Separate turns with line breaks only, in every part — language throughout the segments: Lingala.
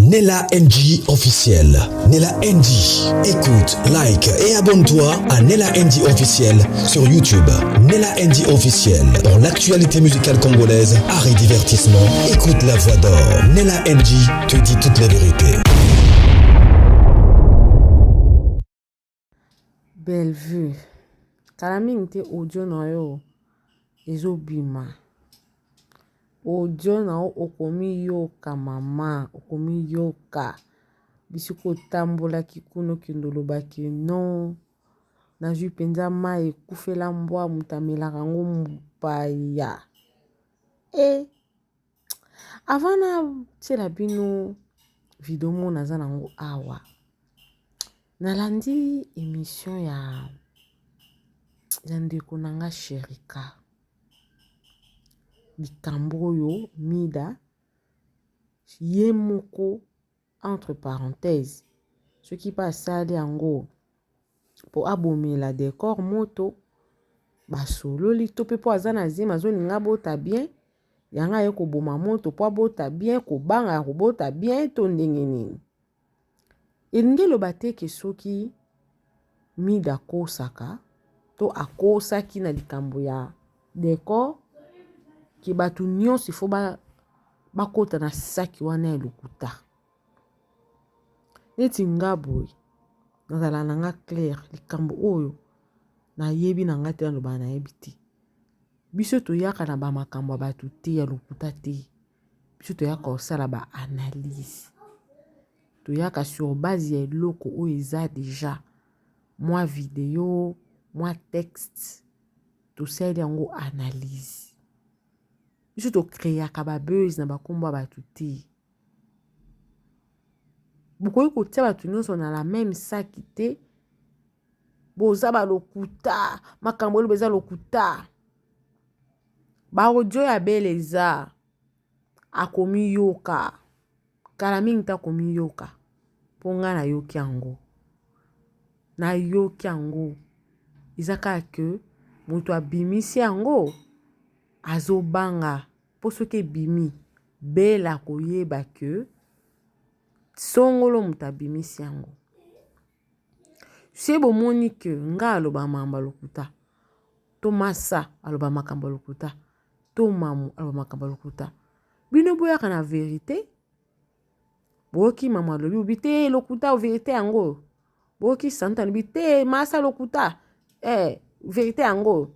Nella NG officiel. Nella NG. Écoute, like et abonne-toi à Nella NG officiel sur YouTube. Nella NG officiel. Pour l'actualité musicale congolaise, art et divertissement, écoute la voix d'or. Nella NG te dit toute la vérité.
Bellevue kala mingi te audio na yo ezobima audio na yo okomiyoka mama okomiyoka bisika otambolaki kuna okende olobaki non nazwi mpenza mai ekufela mbwa moto amelaka yango mopaya e Avant natiela bino video moko naza nango awa nalandi emission ya ya ndeko na nga Sherika likambo oyo Mida ye moko entre parenthèse soki pe asali yango po abomela decor moto basololi to pe po aza na zemi azolinga abota bien yango aye koboma moto po abota bien kobanga ya kobota bien to ndenge nini elingi eloba te ke soki mida akosaka to akosaki na likambo ya decor ke bato nyonso ifo bakota na saki wana ya lokuta Neti nga boye nazala na nga claire likambo oyo nayebi na nga te naloba nayebi te biso toyaka na ba makambo ya bato te ya lokuta te biso toyaka kosala ba analyse toyaka sur base ya eloko oyo eza deja mwa video mwa texte tosali yango analyse biso tocreaka ba buzz na bakombo ya bato te Bokoki kotia bato nyonso na la meme saki te. Boza ba lokuta, makambo oloba eza lokuta. Ba audio ya Bella eza akomiyoka kala mingi te akomiyoka mpo ngai nayoki yango nayoki yango eza kaka ke moto abimisi yango azobanga po soki ebimi Bella akoyeba que songolo moto abimisi yango. Se bomoni que nga aloba makambo ya lokuta to masa aloba makambo ya lokuta to mamu aloba makambo ya lokuta bino boyaka na verite boyoki mamu alobi obi te lokuta verite yango oyo boyoki santa alobi te masa lokuta eh, verite yango oyo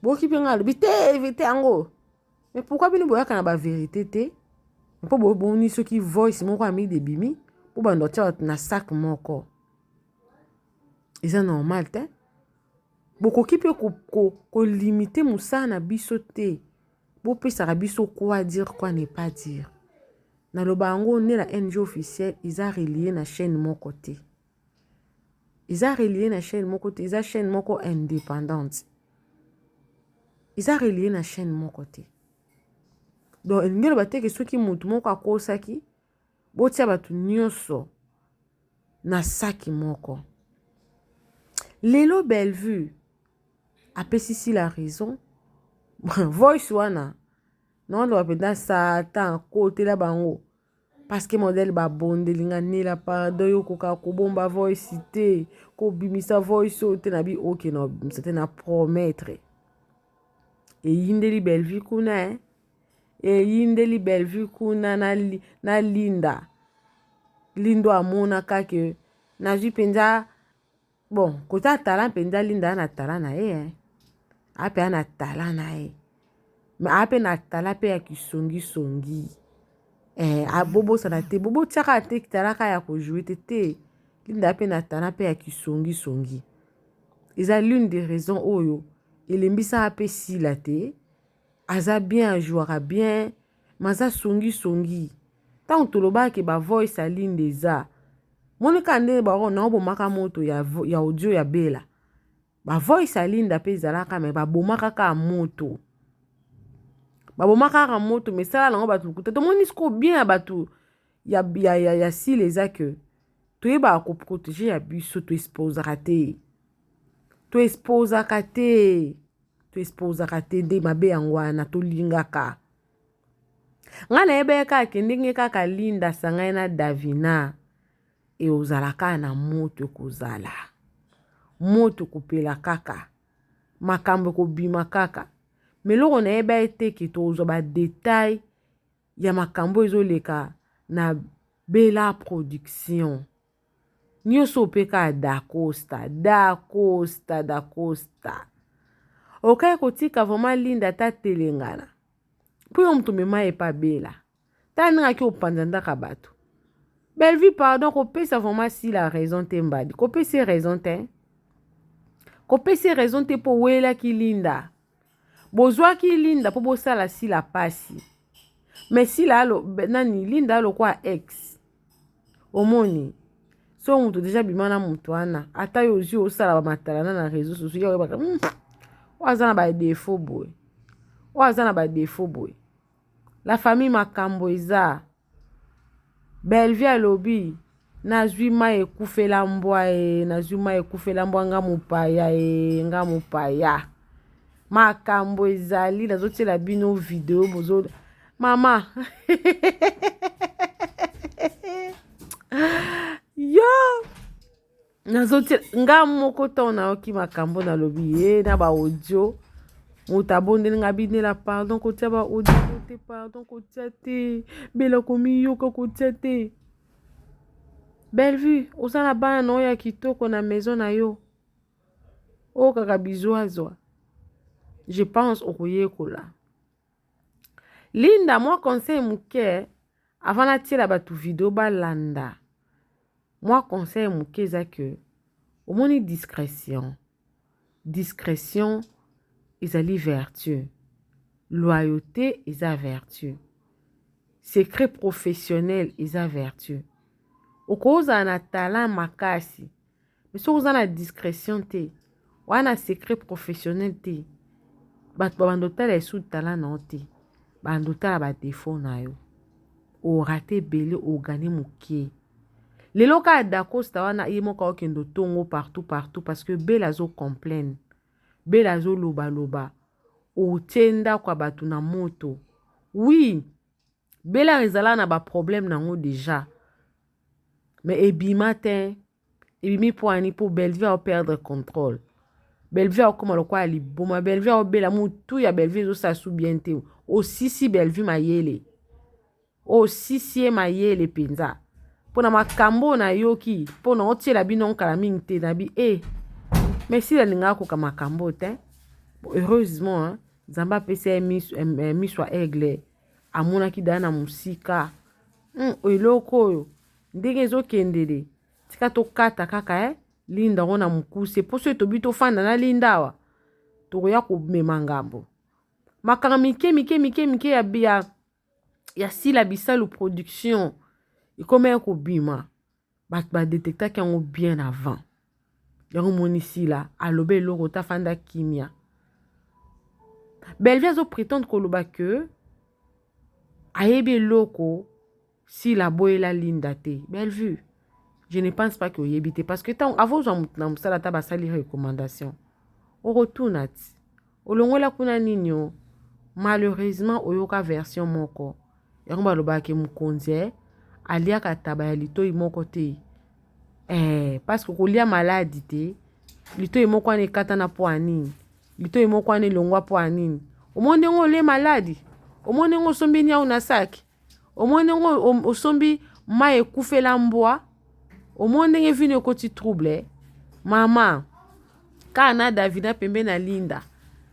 boyoki mpe ngai alobi te verite yango oyo mais pourquoi bino boyaka na baverite te mpo boboni soki voice moko ya mide ebimi mpo bando otya bato na sac moko eza normal te bokoki mpe kolimite ko, ko mosala na biso te bopesaka biso quoi dire quoi ne pas dire naloba yango nde na ng officiel eza relie na chaîne moko te eza relie na chaîne moko te eza chaîne moko indépendante eza relie na chaîne moko te donc elingi eloba te ke soki motu moko akosaki botia bato nyonso na saki moko lelo bellevue apesi sila raison voice wana naoloba mpenza satan akotela bango parce que modèle babondeli nga nela pardon yo okoka kobomba voice te kobimisa voice oyo te na bi oke na obimisa te na promettre eyindeli bellevue kuna eh? eyindeli bellevue kuna na, na linda lindo amonaka ke nazwi mpenza Bon, kota talent mpenza Linda na talent na ye eh. Ape na talent na ye. Mais ape na talent pe ya kisongi songi. Eh, abobosana te. Bobo tiaka te talent ka ya ko jouer te te. Linda ape na talent pe ya kisongi songi. Eza l'une des raisons oyo elembisaka pe sila te. Aza bien, ajouaka bien, mais aza songi songi. Tango tolobaka ke ba voice ya Linda eza moni kaka ndenge bango naobomaka moto ya, ya audio ya Bella ba voice ya Linda mpe ezalaka me babomaka kaka moto babomaka kaka moto me esala nango bato lokuta tomoni sikoyo bien ya bato ya, ya, ya, ya sila eza ke toyebaka koprotege ya biso toexposaka te toexposaka te toexposaka te nde mabe yango wana tolingaka. Ngai nayebaki kaka ke ndenge kaka Linda asangani na Davina ekozala kaka na moto ekozala moto ekopela kaka makambo ekobima kaka me eloko nayebaki te ke tokozwa badetail ya makambo ezoleka na Bella Production nyonso mpe kaka Dacosta Dacosta Dacosta okaki kotika vraiment Linda ata telengana mpo yo moto omema ye epa Bella tala ndenge aki opanza ndaka bato Bellevue pardon kopesa vraiment Sila raison te mbadi kopesa ye raison te kopesa ye raison te mpo owelelaki Linda bozwaki Linda mpo bosala Sila pasi mais Sila alo nani Linda alokwa ex omoni so moto deja bima na moto wana ata yo ozwi osala bamatalana na réseau sociaux ya oyebaka hmm, oyo aza na badefo boye oyo aza na badefo boye la famille makambo eza Bellevue alobi nazwi mai ekufela mbwa e nazwi mai ekufela mbwa nga mopaya e nga mopaya makambo ezali nazotiela bino video bozo mama yo nazotia nga moko ntango nayoki makambo nalobi ye na baaudio moto abondeli nga bindela pardon kotia baaudio te pardon kotia te bela komiyoka kotia te bellevue oza na bana na oyo ya kitoko na maison na yo oyo kaka bizwazwa je pense okoyekola linda mwa conseil moke avant natiela bato video balanda mwa conseil moke eza ke omoni discrétion discrétion ezali vertu loyauté eza vertu secret professionnel eza vertu okozala na talent makasi mais soki oza na discrétion te oza na secret professionnel te bato babanda otala esu talent na yo te banda otala badefaut na yo orate ebele ogane moke lelo kaka dacosta wana ye moko aokende otongo partout partout parce que bele azo complaine bele azolobaloba otie ndako ya bato na moto oui bela ezala na baproblème nango déjà mais ebima te ebimi mpo ani mpo bellevue aoperdre contrôle bellevue akokoma lokola liboma bellevue aobela motu ya bellevue ezosala su bien te osisi bellevue mayele osisi ye mayele mpenza mpo na makambo oyo nayoki mpo na otiela bino nkala mingi te nabi e eh, mais sila alingaka koka makambo te heureusement hein, nzambe apesi ye miso eh, miso ya aigle amonaki daya na mosika hmm, eloko oyo ndenge ezokendele tika tokata kaka eh, linda yango na mokuse mpo soki tobi tofanda na linda awa tokoya komema ngambo makanga mike mike mike mike ya, ya, ya sila bisalu production ekomaki kobima bato badetektaki yango bien avant yango omoni sila aloba eloko te afanda kimia bellevie azo prétendre koloba ke ayebi eloko sila aboyela linda te bellevue je ne pense pas ke oyebi te parce que ntango avant ozwa moto na mosala ata basali recommandation okotuna ti Olongola kuna nini o? Malheureusement oyoka version moko. Yango balobaka ke mokonzi eh, aliaka taba ya litoi moko te. Eh, parce que kolia maladi te. Litoi moko wana ekatana mpo ya nini? Litoi moko wana elongwa mpo ya nini? Omoni ndenge olie maladi? Omoni ndenge osombi niau na saki? Omoni ndenge osombi mai ekufela mbwa? Omoni ndenge vino ekoti trouble? Mama, kaka na Davina pembe na Linda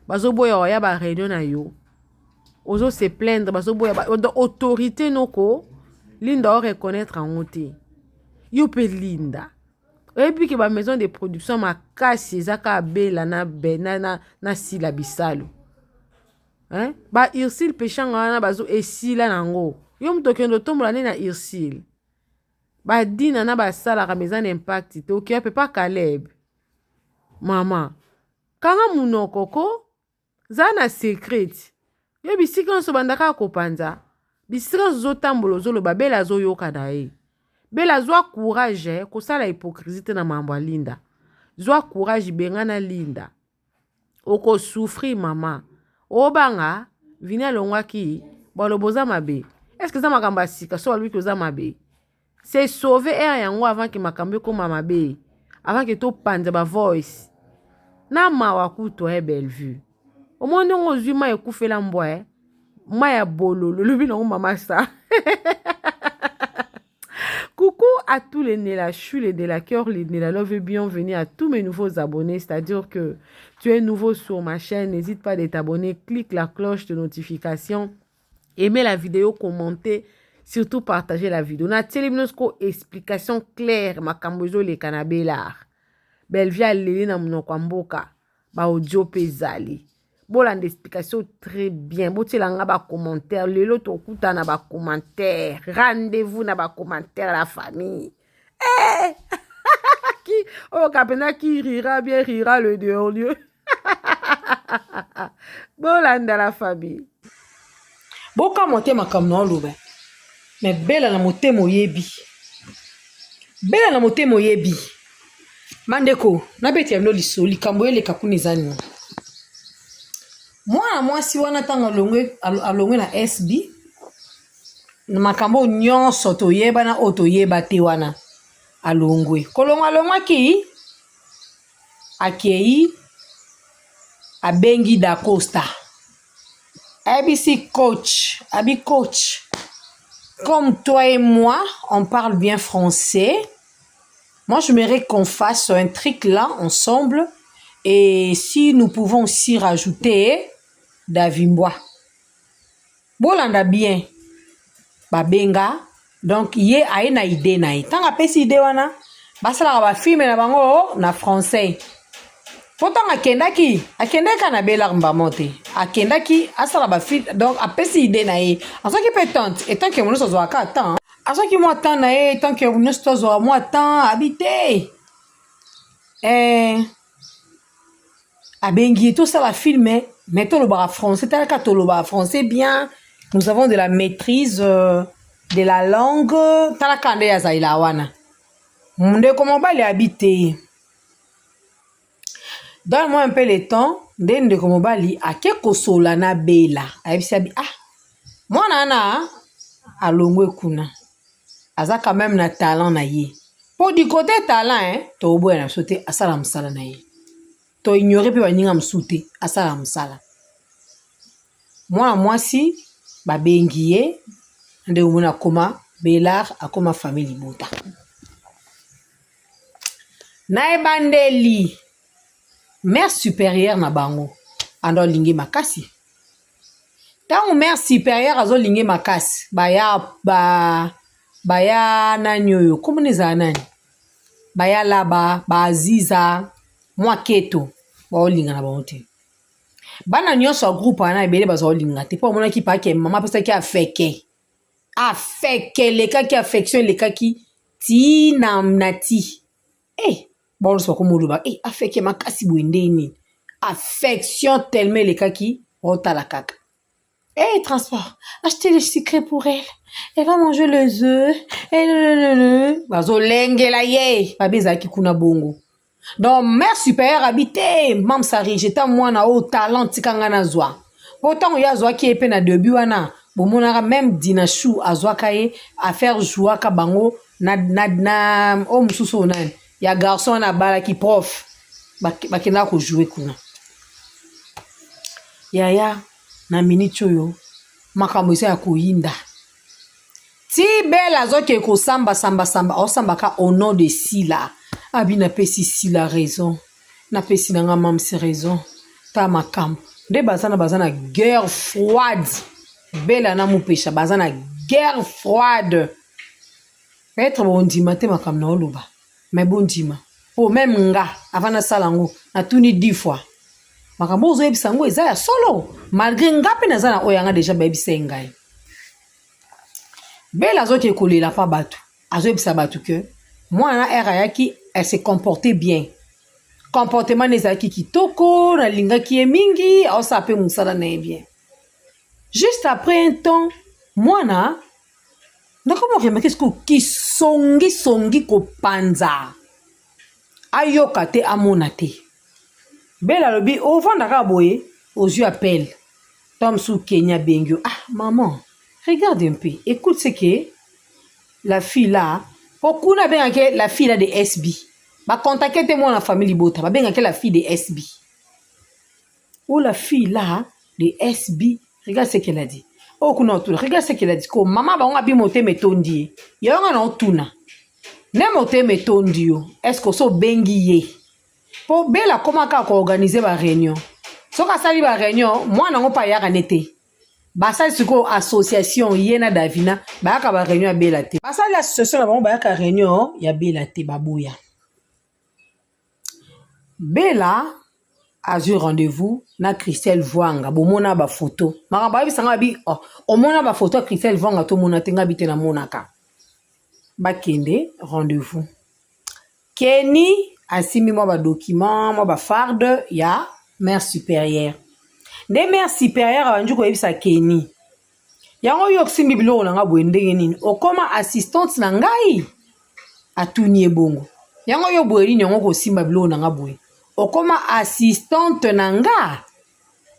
bazoboya oya ba réunion na yo ozo se plaindre bazoboya ba, donc autorité noko Linda o reconnaître yango te yo mpe Linda oyebi ke ba maison de production makasi eza kaka Bella na, na, na, na Sila Bisalu hein? Ba Ursule Peshanga wana bazo esila nango yo moto okende otombola nde na Ursule ba dina na basalaka mais eza na impact te okeya mpe pa Caleb mama kanga munoko ko za na secret yo bisika nyonso banda kaka kopanza bisika nyonso ozotambola ozoloba bela azoyoka na ye bela zwa courage eh, kosala hypocrisie te na mambo ya linda zwa courage bengana linda oko souffrir mama obanga vini alongwaki Baloba oza mabe. Est-ce que eza makambo ya sika so balobi ke oza mabe? Se sauver heure yango avant ke makambo ekoma mabe. Avant ke topanza ba voice. Na mawa kutu eh Bellevue. Omoni ndenge ozwi mai ekufela mbwa eh? Mai ya bololo olobi nango mama sa. Coucou à tous les Nela Chou, les Nela Cœur, les Nela Love et bienvenue à tous mes nouveaux abonnés. C'est-à-dire que tu es nouveau sur ma chaîne, n'hésite pas de t'abonner, clique la cloche de notification, aimez la vidéo, commentez, surtout partagez la vidéo. Natieli bino siko explication claire makambo ezoleka na Bel'Art. Bellevue aleli na monoko ya mboka. Ba audio pe ezali. Bolanda explication très bien. Botiela nga ba commentaire. Lelo tokutana na ba commentaire. Rendez-vous na ba commentaire la famille. Eh! Qui oh kapena qui rira bien rira le dernier. Bolanda la famille.
Bokamwa te makambo na oloba me bela na motema oyebi bela na motema oyebi bandeko nabetela bino lisolo likambo eleka kuna eza nini mwana mwasi wana ntango alongwe alongwe na sb na makambo oyo nyonso toyebana oyo toyeba te wana alongwe kolongwa alongwaki akei abengi dacosta ayebisi coach abi coach comme toi et moi on parle bien français moi j'aimerais qu'on fasse un truc là ensemble et si nous pouvons aussi rajouter davimbwa bolanda bien babenga donc ye aye na idee na ye ntango apesi idee wana basalaka bafilme na bango na français mpo ntango akendaki akendaki kaka na belar mbamo te akendaki asala bafilme donc apesi idee na ye azwaki mpe tante etanke nyonso azwaka temps azwaki mwa temps na ye etanke nyonso tozwaka mwa temps abi te eh, abengi ye tosala filme mais tolobaka français talaka tolobaka français bien nous avons de la maîtrise euh, de la langue talaka nde azalela wana ndeko mobali abi te donne moi un peu le temps nde ndeko mobali ake kosola na bela ayebisi abi ah mwana wana alongwe kuna aza quand même na talent na ye mpo du côté talent hein, toboya na biso te asala mosala na ye to ignore mpe baninga mosusu te asala mosala mwana mwasi babengi ye nde omoni akoma belar akoma famille libota na ebandeli mère supérieure na bango ando alingi makasi ntango mère supérieure azolingi makasi baya ba baya nani oyo komona ezala nani baya laba baaziza mwa keto baolinga na bango te bana nyonso ya groupe wana ebele bazwa kolinga te mpo bamonaki pake mama apesaki afeke afeke elekaki affection elekaki ti na na ti e eh, bango nyonso bakoma oloba e eh, afeke makasi boye ndenge nini affection tellement elekaki otala kaka Hey, transport, achetez les sucrés pour elle. Elle va manger les œufs. Et bazolengela ye. Babe ezalaki kuna bongo. Donc, mère supérieure abi te, mam sari, jeta mwana oyo talent tika nga nazwa. Po ntango ye azwaki ye mpe na début wana, bomonaka même Dinachou azwaka ye affaire jouaka bango na, na, na oyo mosusu oyo nani ya garçon wana abalaki prof bakendaka kojoue kuna yaya na miniti oyo makambo eza ya koyinda ti bele azoke kosamba samba samba aosambaka au nom de sila abi napesi sila raison napesi na nga mamsi raison ta makambo nde baza na baza na guerre froide bela na mupesha baza na guerre froide peut-être bondima te makambo na oloba mais bondima po meme nga avant nasala yango natuni 10 fois makambo oyo ozoyebisa yango eza ya solo malgré nga mpe naza na oyo yanga deja bayebisa ye ngai bela azoke kolela mpa bato azoyebisa bato ke mwana na ere ayaki elle se comportait bien comportement na ezalaki kitoko nalingaki ye mingi aosala mpe mosala na ye bien juste après un temps mwana nakoma koremake sikoyo kisongisongi kopanza ayoka te amona te bela alobi ovanda kaka boye ozwi appel. To mosusu Kenya abengi yo, ah maman, regarde un peu, écoute ce que la fille là, po kuna abengaki la fille là de SB. Bacontacte te mwana famille libota, babengaki la fille de SB. Ou la fille là de SB, regarde ce qu'elle a dit. Oyo kuna otuna, regarde ce qu'elle a dit. Ko mama bango abi motema etondi ye. Yango nga na otuna. Nde motema etondi yo, est-ce que oso obengi ye? Po Bella akoma kaka koorganize ba réunion. Soki asali ba réunion, mwana yango mpe ayaka ne te. Basali sikoyo association ye na Davina, bayaka ba réunion ya Bella te. Basali association na bango bayaka réunion ya Bella te, baboya. Bella azwi rendez-vous na Christelle Vuanga, bomona ba photo. Makambo ayebisa nga bi, oh, omona ba photo ya Christelle Vuanga tomona te, nga bi te namonaka. Bakende rendez-vous. Kenny asimbi mwa ba document, mwa ba farde ya mère supérieure. Nde mère supérieure abandi koyebisa Kenny, yango yo osimbi biloko na nga boye ndenge nini? Okoma assistante na ngai? Atuni ye bongo. Yango yo boye nini yango kosimba biloko na nga boye? Okoma assistante na nga?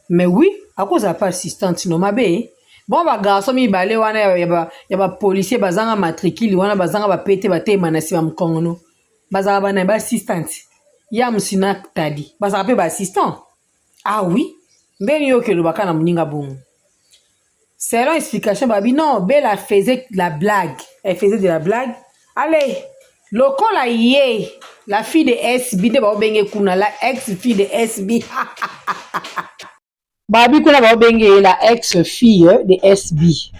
Mais oui, akozala pa assistante no mabe. Bon ba garçon mibale wana ya ba policier bazanga matricule wana bazanga ba pete batema na sima mokongo bazala bana ba assistante ya musina tadi bazala pe ba assistant. Ah oui, ndeni yo kelobaka na moninga bongo. Selon explication babi non, Bella faisait la blague. Elle faisait de la blague. Allez, lokola ye la fille de SB nde baobenge kuna la ex fille de SB. Babi kuna baobenge ye la ex fille de SB.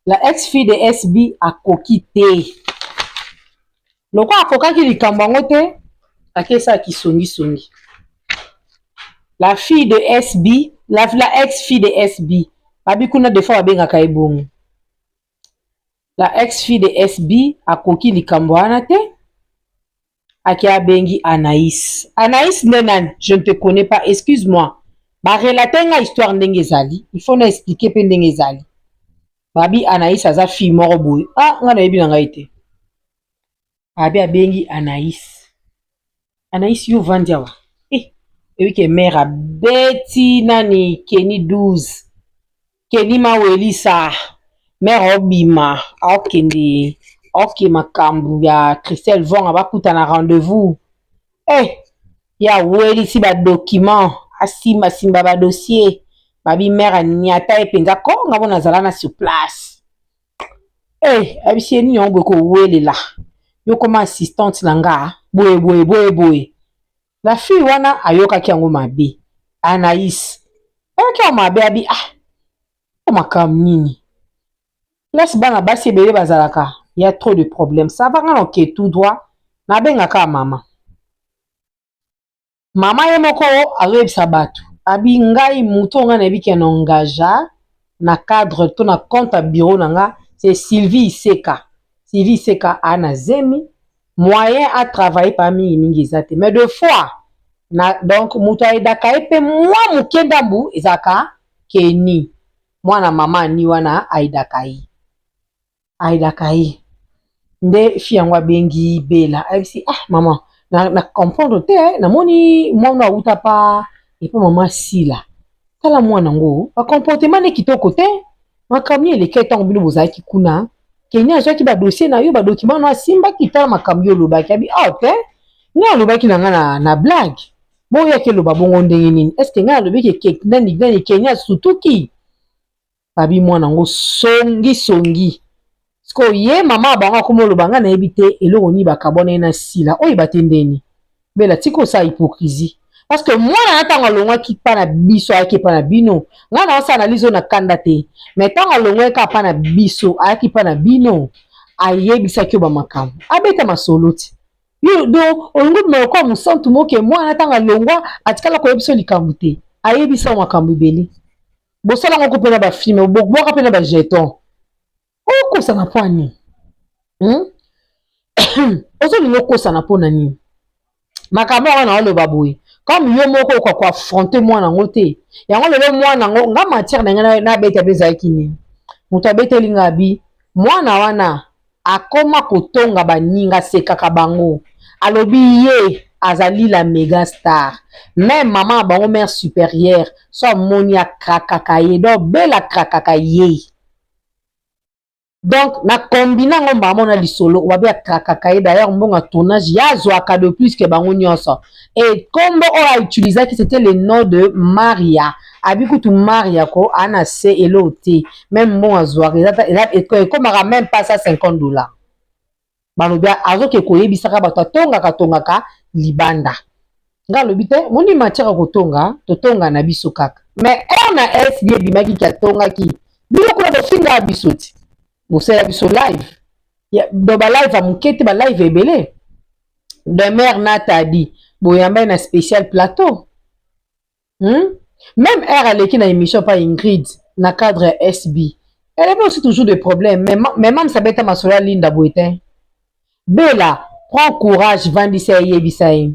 La ex fille de SB akoki te. Lokola akokaki likambo yango te, akesala kisongisongi. La fille de SB, la ex fille de SB. Babi kuna des fois babengaka ye bongo. La ex fille de SB akoki likambo wana te. Ake abengi Anaïs. Anaïs nde nani? Je ne te connais pas, excuse-moi. Ba relate nga histoire ndenge ezali. Il faut na expliquer pe ndenge ezali. Babi Anaïs aza fille moko boye. Ah, nga nayebi na ngai te. Babi abengi Anaïs. Anaïs yo vandi awa. Eh, ewi ke mère abeti nani Kenny 12. Kenny mawelisa. Mère obima, akende, oke makambo ya Christelle Vonga bakuta na rendez-vous. Eh, ya welisi ba document, asimba simba ba dossier. Babi mère aniata ye penza ko nga bona zala na sur place. Eh, abisi ye nini yango boye kowelela. Yo koma assistante na nga, boye boye boye boye. La fille wana ayokaki yango mabe. Anaïs. Ayokaki yango mabe abi ah, makambo nini? Place bana basi ebele bazalaka, y a trop de problèmes. Ça va nga na oke tout droit, nabengaka mama. Mama ye moko azoyebisa bato. Abi ngai moto nga nayebi ke na engagea na cadre to na compte ya bureau na nga, c'est Sylvie Iseka. Sylvie Iseka a na zemi, moyen à travailler pa mingi mingi eza te. Mais deux fois, na, donc moto ayedaka ye pe mwa moke ndambu ezalaka Kenny. Mwana mama ni wana ayedaka ye. Ayedaka ye. Nde fille yango abengi Bella. Ayebisi, ah maman, na comprendre te, eh, namoni mwana awuta pa epa mama Sila. Tala mwana ngo, ba comportement ne kitoko te. Makambo eleki ntango bino bozalaki kuna. Kenny azwaki ba dossier na yo, ba document no asimbaki, tala makambo yo olobaki. Abi, ah te, ngai alobaki na nga na blague. Bon yaki eloba bongo ndenge nini? Est-ce que ngai alobaki ke nani nani Kenny asutuki? Babi mwana ngo songi songi. Siko ye mama bango akoma oloba nga nayebi te eloko nini bakabwana ye na Sila. Oyo bate ndeni. Bella tika osala hypocrisie. Parce que mwana na ntango alongwaki pa na biso ayaki pa na bino. Nga na osala analyse oyo na kanda te. Mais ntango alongwaki kaka pa na biso ayaki pa na bino, ayebisaki yo ba makambo. Abeta masolo ti. Yo do olingi obima lokola mosantu moke mwana ntango alongwa atikala koyebisa likambo te. Ayebisa yo makambo ebele. Bosala ngo mpe na ba film, bobwaka mpe na ba jeton. Okosana mpo nini? Ozolinga okosana mpo na nini? Makambo wana oloba boye. Comme yo moko okoka ko affronter mwana ngo te. Yango lelo mwana ngo nga matière na ngai nabeta mpe ezalaki nini? Moto abeteli nga abi mwana wana akoma kotonga baninga asekaka bango. Alobi ye Azali la mega star. Meme mama na bango mère supérieure so amoni akrakaka ye donc Bella akrakaka ye. Donc na combine yango mbala moko na lisolo wabi akrakaka ye d'ailleurs mbongo ya tournage ye azwaka de plus que bango nyonso et kombo oyo a utilisaki c'était le nom de Maria abi kutu Maria ko ana se eloko te meme mbongo azwaka ekomaka même pas 150 $. Balobi azoke koyebisaka bato atongaka tongaka libanda. Nga alobi te moni matière ya kotonga, totonga na biso kaka. Mais r na s bi ebimaki ki atongaki bino kuna, bofingaka biso ti bosala biso live do balive ya moke te, balive ebele de mare na tadi boyamba ye na spécial plateau, Même r aleki na émission pa Ingrid na cadre ya SB, elle avait aussi toujours des problèmes. Mais mamsa beta masolo ya Linda boye te. Bela, prends courage, vandisa ye, yebisa ye,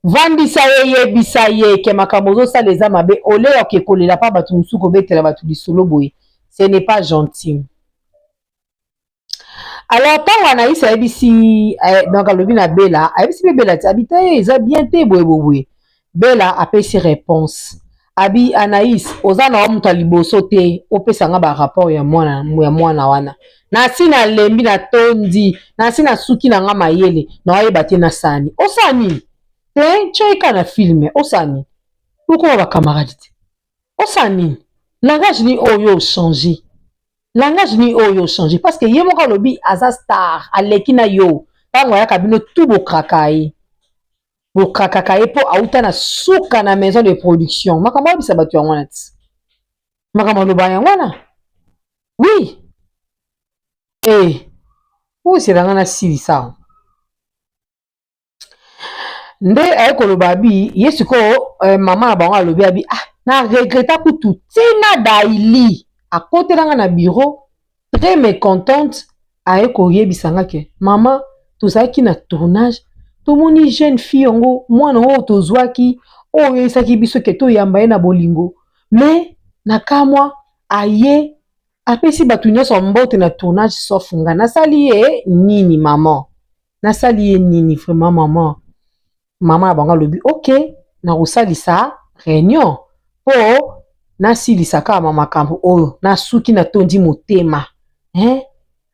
vandisa ye, yebisa ye ke makambo ozosala eza mabe. Ole oke kolela mpa bato mosusu, kobetela bato lisolo boye, ce n'est pas gentil. Alors ntango Anaïs ayebisi donc alobi na Bela, ayebisi mpe Bela ti abi te eza bien te boye boye. Bela apesi réponse, abi: "Anaïs, oza na wa moto ya liboso te opesanga barapport ya mwana wana. Nasi nalembi, natondi, nasi nasuki na nga mayele, naoyeba te nasani osala nini te. Tioyeka na film osala nini? Okoma bacamarade te, osala nini? Langage nini oyo ochange? Langage nini oyo ochange?" Parce que ye moko alobi aza star, aleki na yo. Ntango ayaka bino tu bokraka ye, bokrakaka ye mpo auta na suka na maison de production. Makambo ayebisa bato yango wana ti makambo aloba yango wana. Oui, e oselanga nasilisa nde aye koloba abi ye sikoyo mama na bango alobi abi: "Ah, na regretta kutu ntina Daili akotelanga na bureau très mécontente." Aye koyebisa nga ke mama, tozalaki na tournage, tomoni jeune fille yango, mwana oyo tozwaki, oyo oyebisaki biso ke toyamba ye na bolingo, mais na kamwa aye apesi bato nyonso mbote na tournage sauf nga. Nasali ye nini, mama? Nasali ye nini vraiment, mama?" Mama na bango alobi: "Ok, nakosalisa réunion mpo nasilisa kaka makambo oyo nasuki, natondi motema, hein?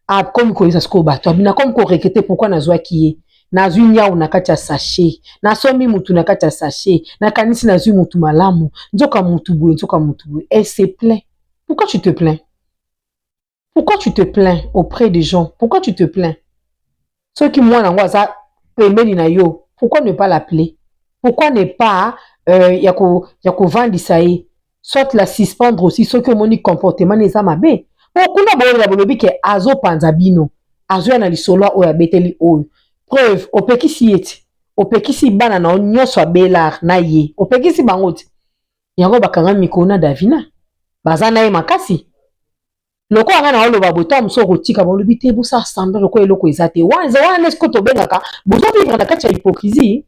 Akomi koyebisa sikoyo bato abi: "Nakomi koregretter pourquoi nazwaki ye. Nazwi nyau na kati ya sachet, nasombi mutu na kati ya sachet, nakanisi nazwi mutu malamu, nzoka mutu boye, nzoka mutu boye." Elle se plaint. Pourquoi tu te plains? Pourquoi tu te plains auprès des gens? Pourquoi tu te plains? Soki mwana yango aza pembeni na yo, pourquoi ne pas l'appeler? Pourquoi ne pas ya kovandisa ye, soit la suspendre aussi soki omoni comportement na eza mabe? Po kuna boyolela bolobi ke azopanza bino, azoya na lisolo oyo abeteli oyo preuve. Opekisi ye ti opekisi bana na yo nyonso abelar na ye, opekisi bango ti yango bakanga mikolo na Davina baza na ye makasi. Lokola ngai na oloba boye, to mosusu okotika balobi te, bosala semblant lokola eloko eza te. Wana eza wana nde sikoyo tobengaka bozovivre na kati ya hypocrisie.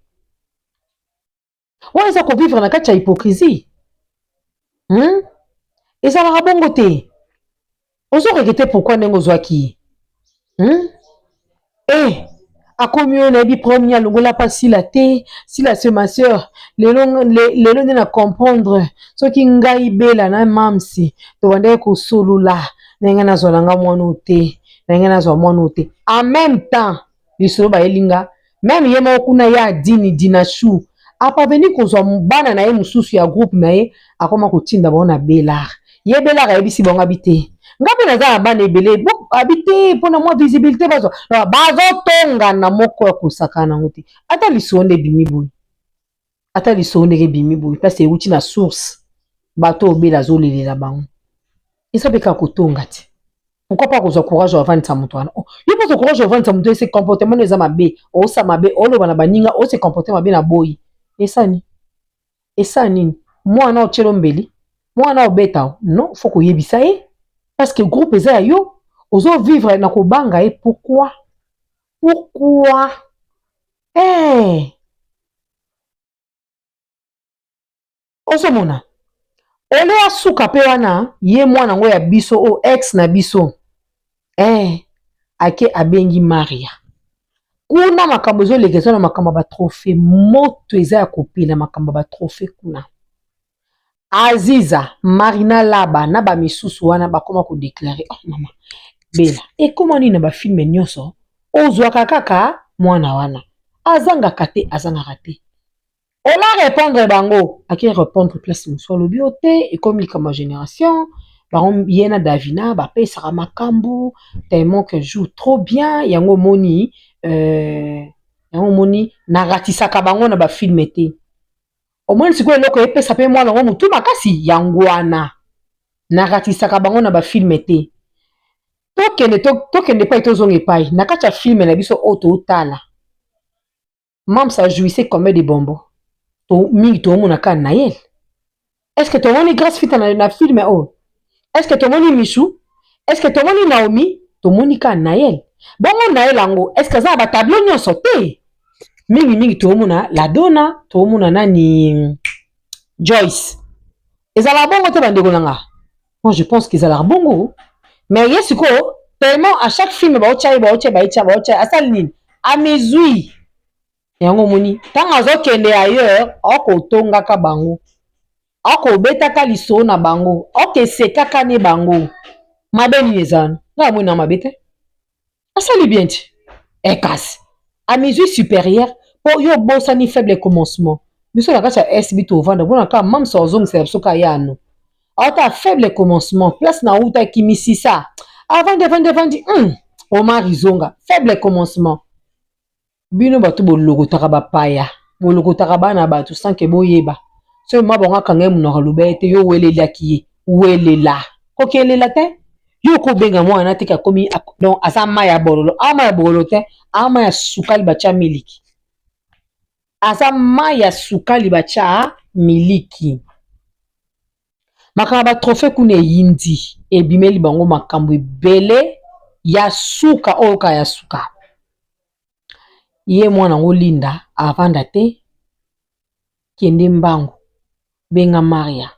Wana eza kovivre na kati ya hypocrisie, Ezalaka bongo te. Ozoregretter pourquoi ndenge ozwaki ye, Eh, akomi oyo nayebi problème alongola mpa Sila te. Sila, c'est ma sœur. Lelo lelo nde na comprendre soki ngai Bela na Mamsi tobandaki kosolola ndenge nazwa na nga mwana oyo te, ndenge nazwa mwana oyo te. En même temps lisolo bayeli nga, même ye moko kuna ye adini Dinashu aparvenir kozwa bana na ye mosusu ya groupe na ye, akoma kotinda bango na Belar. Ye Belar ayebisi bango abi te, nga mpe naza na bana ebele abi te mpona mwa visibilité bazwa bazotongana moko ya kosakana nango te. Ata lisolo nde ebimi boye, ata lisolo ndenge ebimi boye, place euti na source, bato obela azolelela bango, eza mpe kaka kotonga te. Pourquoi pas kozwa courage ovandisa moto wana? Yo mpo ozwa courage ovandisa moto ese comportement eza mabe, osa mabe, oloba na baninga ose comporte mabe na boyi, esani esa nini? Mwana otielo mbeli, mwana obeta, non, faut koyebisa ye parce que groupe eza ya yo. Ozovivre na kobanga ye, pourquoi? Pourquoi? Eh, ozomona ole asuka mpe wana ye mwana yango ya biso oyo ex na biso, eh, ake abengi Maria. Kuna makambo ezoleka eza na makambo ya batrophée, moto eza ya kopela makambo ya batrophée kuna. Aziza, Marina Laba na bamisusu wana bakoma kodeklare oh mama Bella, ekoma nini na bafilme nyonso ozwaka kaka mwana wana azangaka te, azangaka te. Ola répondre bango, ake répondre place mosusu alobi yo te, ekomi likambo ya génération bango ye na Davina bapesaka makambo tellement que joue trop bien. Yango omoni yango omoni naratisaka bango na bafilme te. Omoni sikoyo eloko epesa mpe mwana yango motu makasi, yango wana naratisaka bango na bafilme te. Tokende tokende epai, tozonga epai na kati ya filme na biso oyo totala. Mams ajouisse combien de bonbon to mingi toomona kaka Nayel. Est ce que tomoni Grace Fita na filme oyo? Est ce que tomoni Michu? Est ce que tomoni Naomi? Tomoni kaka Nayel. Bongo Nayel yango, est ce que aza na batableau nyonso te? Mingimingi toomona Ladona, toomona nani, Joyce. Ezalaka bongo te, bandeko na nga? Moi, je pense que ezalaka bongo. Mais ye sikoyo, tellement à chaque film baotya ye, baotya, baetya, baotya, asali nini? Amizwi yango. Omoni ntango azokende ailleurs, akotongaka bango, akobetaka lisolo na bango, akoesekaka ne bango. Mabe nini eza wana? Ngai amoni na mabe te, asali bien ti. Ekasi amizwi supérieure mpo yo obosani faible commencement. Biso na kati ya SB tovanda mpona kaka mamsa ozongisela biso kaka yano aota faible commencement, place na outaki misisa avandi, avandi, avandi. Omar izonga faible commencement. Bino bato bolokotaka bapaya, bolokotaka bana bato sans que boyeba. Soki ma bango akanga ye monoko, aloba ye te, yo welelaki ye, welela kokelela te. Yo kobenga mwana te akomi donc aza mai ya bololo, awa mai ya bololo te, awa mai ya sukali batya miliki, aza mai ya sukali batya miliki. Makambo ya batrophée kuna eyindi, ebimeli bango makambo ebele ya suka oyo kaka ya suka. Ye mwana yango Linda avanda te, kende mbangu benga Maria.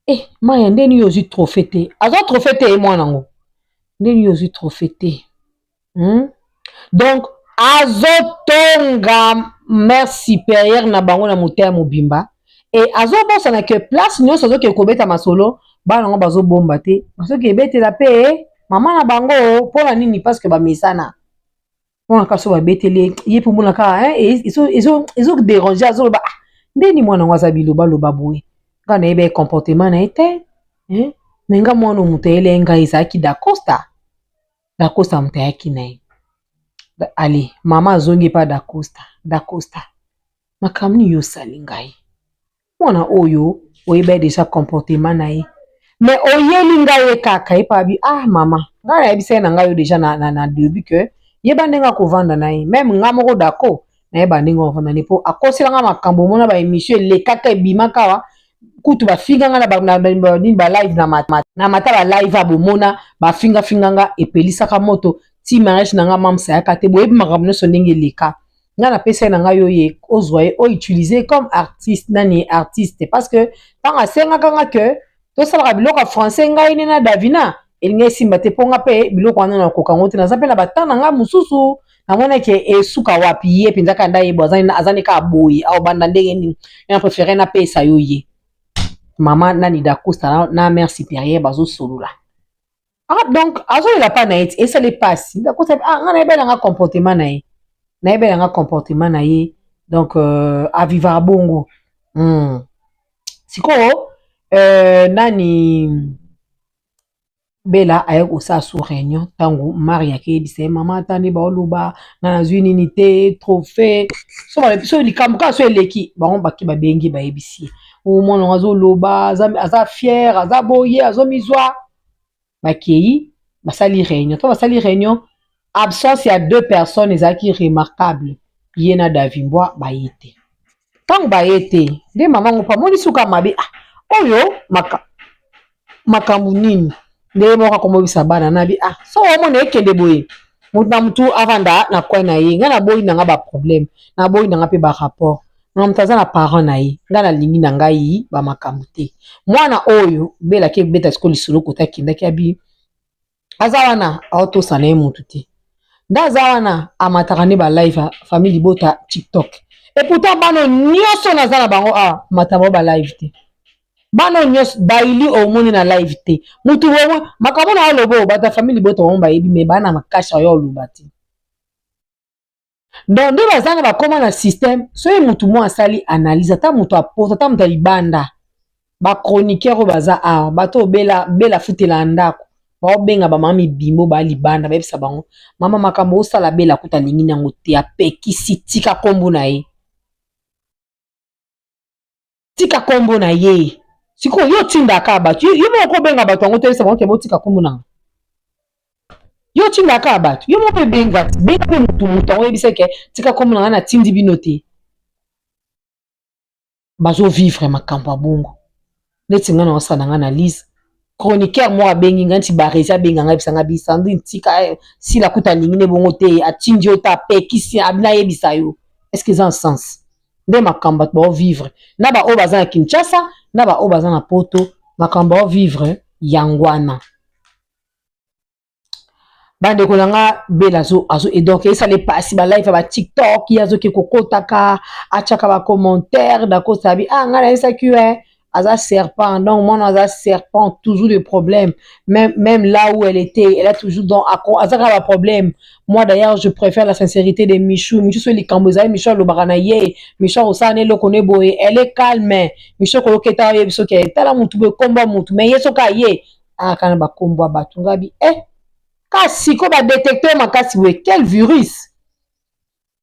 Eh, Maria, ndeni yo ozwi trophée te? Azwa trophée te ye mwana yango, ndeni yo ozwi trophée te? Donc azotonga mère supérieure na bango na motema mobimba e azobosana ke place nyonso azokende kobeta masolo, bana yango bazobomba te, bazoki ebetela mpe mama na bango. Mpona nini? Parce que bamesana mpona kaka so babeteli ye mpo mona kaka ezoderange. Azoloba: ah, ndeni mwana yango aza bilobaloba boye? Ngai nayeba ye comportement na ye te, me nga mwana moto ayele ngai ezalaki Dacosta. Dacosta moto ayaki na ye. Ale mama azongi epa Dacosta. Dacosta, makambo nini yo osali ngai? Mwana oyo oyeba ye déjà comportement na ye, mais oyeli ngai ye kaka epa bi. Ah mama, ngai nayebisa ye na ngai yo déjà na début que yeba ndenge akovanda na ye. Même nga moko dako nayeba ndenge akovanda na ye, mpo akoselanga makambo. Omona baémission elekaka, ebimaka awa kutu, bafinga nga na nini, balive na mata, balive a bomona bafingafinga nga, epelisaka moto ti mariage na nga. Mamsa yaka te, boyebi makambo nyonso ndenge eleka. Ngai napesa ye na ngai oyo ye ozwa ye outilize comme artiste nani, artiste, parce que ntango asengaka nga ke tosalaka biloko ya français, ngai ne na Davina, elingi esimba te, mpo nga mpe biloko wana nakoka yango te. Naza mpe na batemps na ngai mosusu. Namonaki esuka wapi? Ye mpenza kaka nda yebo aza ne kaka boye, aobanda ndenge nini? Na préféré napesa yo ye. Mama nani, Dacosta na mère supérieure bazosolola. Ah, donc azolela mpa na ye ti esali mpasi. Dacosta: ah, ngai nayebelanga comportement na ye, nayebelanga comportement na ye. Donc avivaka bongo. Sikoyo nani, Bela aye kosala su réunion. Ntango Mari akeyebisa ye: mama, ata nde baoloba nga nazwi nini te, trophée. So likambo kaka so eleki bango, bake babengi, bayebisi ye: omwana yango azoloba, aza fier, aza boye, azomizwa. Bakei basali réunion. To basali réunion, absence ya deux personnes ezalaki remarquable: ye na Davimbwa baye te. Ntango baye te, nde mama ngo mpo amoni suka mabe. Ah, oyo makambo nini? Nde moko akomobisa bana na bi: ah, so omona ekende boye, motu na motu avanda na coin na ye. Ngai naboyi na nga baproblème, naboyi na nga mpe barapport na moto aza na parent na ye. Ngai nalingi na ngai bamakambo te. Mwana oyo belaki ebeta sikoyo lisolo kota akendaki, abi aza wana aotosa na ye motu te. Nde aza wana amataka nde ba live ya famille libota tiktok et pourtant bana nyonso naza na bango awa amata bango ba live te bana nyonso daily omoni na live te mutu bomoi makambo na oloba oyo bato ya famille libota bango bayebi me bana makasi oyo oloba te donc nde baza na bakoma na système soki mutu moko asali analyse ata mutu apoto ata mutu ya libanda ba chroniqueur oyo baza awa bato oyo bela bela afutela ya ndako baobenga bamama mibimbo ba libanda bayebisa bango mama makambo osala bela kuta alingi nango te apekisi tika nkombo na ye tika nkombo na ye sikoyo yo otindaka bato yo moko obenga bato yango toyebisa bango ke botika nkombo na nga yo otindaka bato yo moko mpe benga benga mpe motu motu yango oyebisa ke tika nkombo na nga natindi bino te bazo vivre makambo ya bongo neti ngai naosala na ngai na lise chroniqueur moko abengi ngai nti baresi abenga ngai ebisa ngai bisandrine tika eh, sila kuta alingi ne bongo te atindi yo te apekisi nayebisa yo est ce que eza na sens nde makambo bato baovivre na baoyo baza na kinshasa na baoyo baza na poto makambo baovivre yango wana bandeko na nga bela azo azo et donc esala epasi ba live ya ba tiktok ye azoke kokotaka atiaka ba commentaire dakosa bi ah ngai nayebisaki yo eh, aza serpent donc mwana aza serpent toujours de problème même, même là où elle était elle a toujours donc aza kaka ba problème moi d'ailleurs je préfère la sincérité de Michou Michou so likambo ezali Michou alobaka na ye Michou akosala na eloko ne boye elle est calme Michou koyoketa oyebi soki tala mutu boye kombo ya mutu mais ye soki aye ayaka na bakombo ya bato ngabi eh kasi ko ba detecteur makasi boye quel virus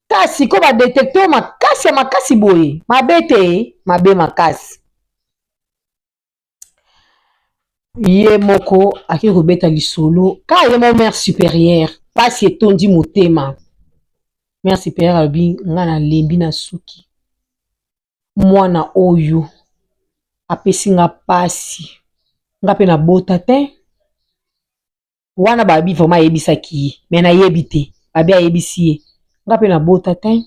kasi ko ba detecteur makasi ya makasi boye mabe te mabe makasi ye moko ake kobeta lisolo ka ye moko mère supérieure pasi etondi motema mère supérieure alobi nga nalembi na suki mwana oyo apesi nga pasi nga mpe nabota te wana babi vraiment ayebisaki ye me nayebi te babi ayebisi ye nga mpe nabota te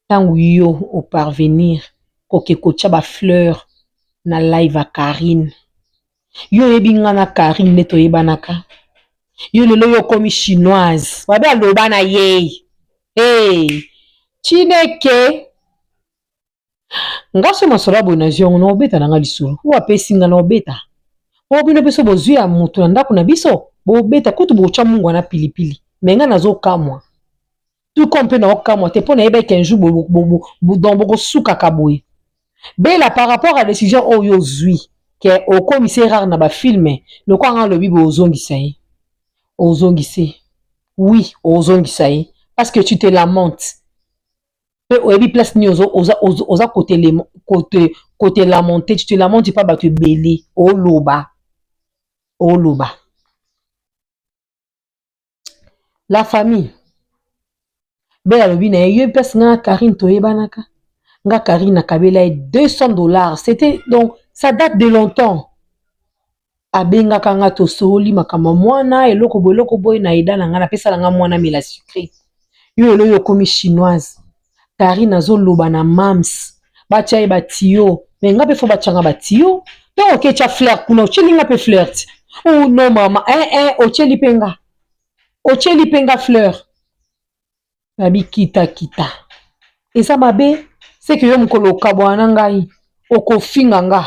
ntango yo oparvenir koke kotya bafleur na live ya Karine yo oyebi nga na Karine nde toyebanaka yo lelo yo okomi chinoise babi aloba na ye hey, chineke nga so masolo ya boye nazwi yango na obeta na nga lisolo oyo apesi nga na obeta oyo bino mpe so bozwi ya moto na ndako na biso bobeta kutu botya mungwa na pilipili me nga nazokamwa tout comme mpe naokamwa te mpo nayebaki un jour donc bokosukaka boye bela par rapport à décision oyo ozwi ke okomisi rare na bafilme lokola nga alobi boye ozongisa ye ozongise oui ozongisa ye parce que tu te lamentes mpe oyebi place nini oza, oza, oza, oza kote lamenter tu te lamentes pa bato ebele oloba oloba la famille bela alobi na ye yo place nga na Karine toyebanaka nga Karine nakabela ye 200 $. C'était donc ça date de longtemps abengaka nga tosoli makambo ya mwana eloko boye eloko boye na eda na nga napesa na nga mwana mela sucré yo elo oyo okomi chinoise Karine azoloba na mams batya ye batiyo me nga mpe fo batyanga batiyo ntongo oketya fleur kuna otyeli nga mpe fleur ti oh non mama eh, eh, otyeli mpe nga otyeli mpe nga fleur nabi kitakita eza mabe seke yo mokolo okabwana na ngai okofinga nga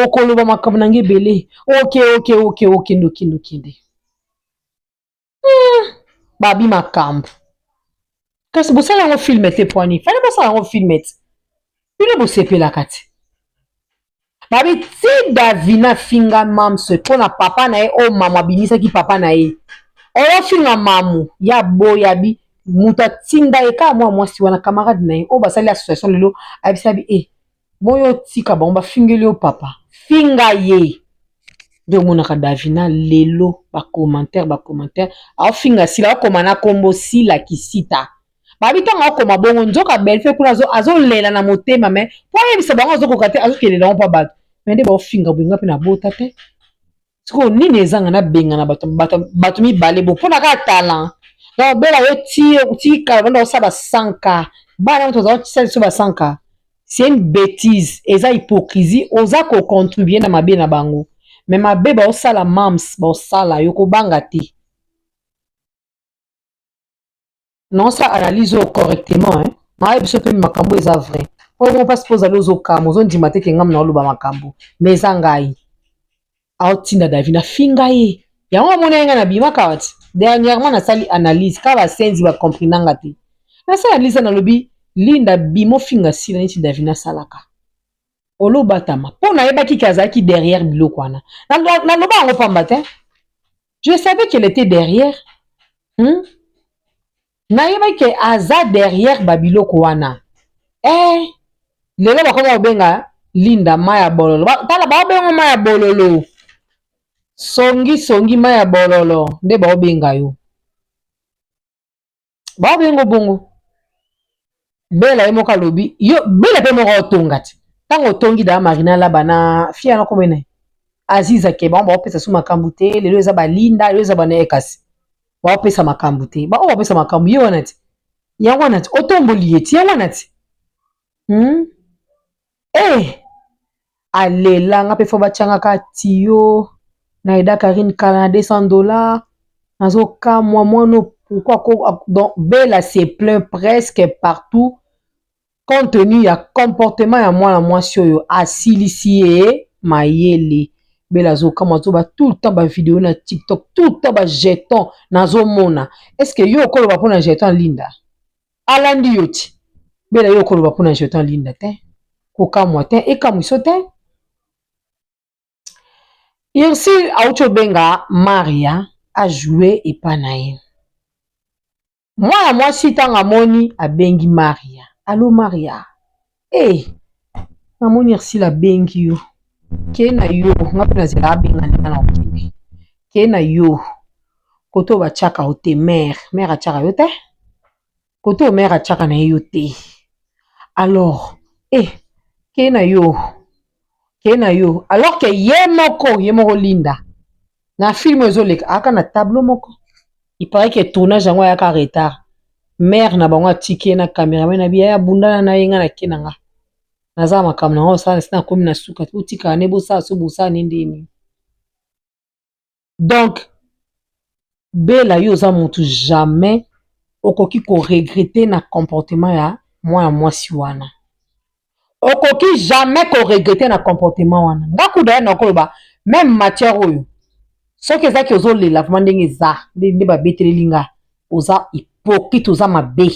okoloba makambo na ngai ebele oke oke oke okende okende okende babi makambo kasi bosala yango film te poani fale bosala yango film te bino bosepelaka te babi ti Davina finga mams mpo na papa na ye oyo mamu abimisaki papa na ye oyofinga mamu ya boya bi moto atinda ye kaka mwa mwasi wana camarade na ye oyo basali association lelo ayebisa bi e boyo tika bango bafingeli yo papa finga ye nde omonaka Davina lelo bacommentaire bacommentaire aofinga Sila akoma na kombo Sila Kisita babi ntango akoma bongo nzoka belfe kuna azolela na motema me mpo ayebisa bango azokoka te azokelela yango mpa bato me nde baofinga boye nga mpe nabota te sikoyo nini ezanga nabenga na bato, bato, bato mibale bo mpona kaka talent donc bela yo ti tikala banda osala ba 100 k bana moto oza kosala biso ba 100 k c'est une bêtise eza hypocrisie oza kocontribue na mabe na bango me mabe baosala mams baosala yo kobanga te. Naosala analyse oyo correctement hein. Nayebi biso mpe makambo eza vrai. Oyo moko mpasi mpo ozali ozokama ozondima te ke ngai naoloba makambo mais eza ngai. Aotinda Davina finga ye. Yango amoni ngai nabimaka wati. Dernièrement nasali analyse kaka basenzi ba compris nanga te. Nasali analyse nalobi Linda bimo finga sila neti Davina asalaka. Olobatama mpo nayebaki ke azalaki derrière biloko wana. Naloba yango pamba te. Je savais qu'elle était derrière. Nayebaki ke aza derrière babiloko wana. Eh, lelo bakoma kobenga Linda mai ya bololo. Tala baobenga mai ya bololo. Songi songi mai ya bololo nde baobenga yo. Baobenga bongo. Bela ye moko alobi yo Bela mpe moko otonga ti. Ntango otongi da Marina laba na fia na komena. Aziza ke bango baopesa su makambo te lelo eza balinda lelo eza bana ekasi. Baopesa makambo te. Ba baopesa makambo ye wana ti. Yango wana ti otomboli ye ti yango wana ti. Eh! Alela nga mpe fo batiangaka tiyo na eda Karine kala na $200 nazokamwa mwana pourquoi ko donc Bella se plaint presque partout compte tenu ya comportement ya mwana mwasi oyo asilisi ye mayele. Bella azokamwa azoba tout le temps ba vidéo na TikTok, tout le temps ba jeton nazomona. Est-ce que yo okoloba mpona jeton Linda? Alandi yo ti. Bella yo okoloba mpona jeton Linda te. Kokamwa te, ekamwiso te. Ursule auti obenga Maria ajoue epa na ye. Mwana mwasi ntango amoni abengi Maria. Allo Maria. Eh, namoni Ursule abengi yo. Ke na yo, nga mpe nazela abenga ndenge na okende. Ke na yo. Kote oyo batiaka yo te, mare. Mare atiaka yo te. Kote oyo mare atiaka na ye yo te. Alors, eh, ke na yo. Ke na yo. Alors que ye moko Linda. Na film ezoleka, aka na tableau moko. Il paraît que tournage yango ayaka retard. Mère na bango atiki ye na cameraman na biya ya bundana na ye nga na ke na nga. Naza makambo na ngo osala sina komi na suka otikala ne bosala so bosala ne ndeni. Donc Bella yo oza mutu jamais okoki ko regretter na comportement ya mwana mwasi wana. Okoki jamais ko regretter na comportement wana. Nga kuda ya nakoloba même matière oyo soki ezaki ozolela vraiment ndenge eza nde babeteleli nga oza hypocrite, oza mabe,